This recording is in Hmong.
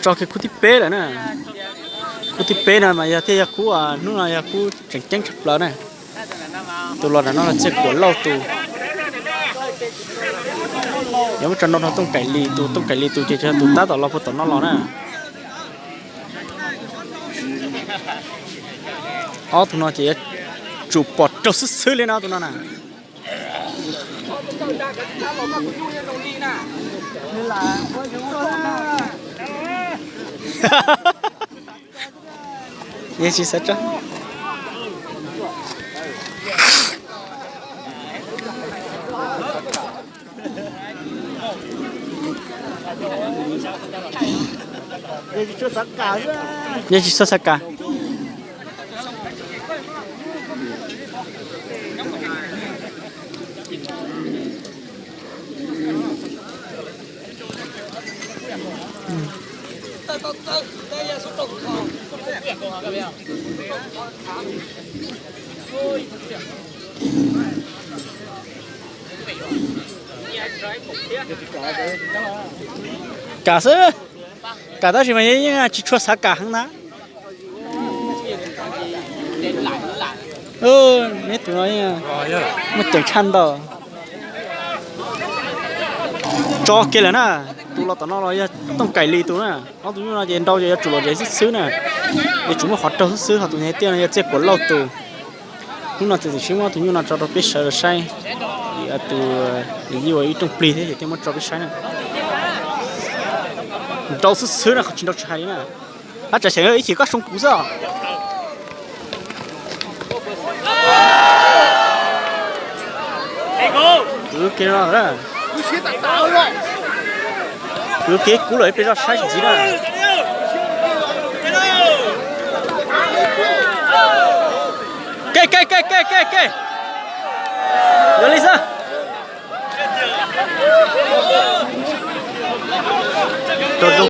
Tso kiag khub thib peb lawm na. Khub thib peb no mas yog thiaj yog khub, hnub no yog khub tseem ceeb tshaj plaws na. Tus los nram no los Txiaj Kuam Lauj tus. Yuav muab tso nrau rau Tooj Kaim Lis tus, Tooj Kaim Lis tus ces yog tus tab tom los puag tom no los na. Ob tug no ces yuav tsum pom raug xwb xwb li no tus no na. Yeej tsis xav tso. Yeej tsis txhob xav kam. Kam xwb, kam tab sis mas yeej tsis tshua xav kam heev na. Neb tus no muaj ceem tshaj ntau. Tso kiag lawm na, tus los tom no los yog Tooj Kaim Lis tus na. Ob tus nyuj no ces nrau ces yuav tsum los zes xwb xwb na. Yuav tsum muab qhov raug xwb xwb, ho tus nyuj tiaj no yog Txiaj Kuam Lauj tus. Hnub no txiav txim siab muab tus nyuj no tso rau peb sawv daws saib. Tus yij ua ib rooj plig thiab ces thiaj muab tso peb saib na. Nrau xwb xwb na, qhov tsis nrau tsis hais li na. Ab, tsam xyeem ib chim koj soo kuv xwb os. Kwv kiag no, kwv kiag kub lawm ib pliag zoj saib tsis ntxiv na. Ke ke ke ke ke ke. Yog li xwb. Rau zoo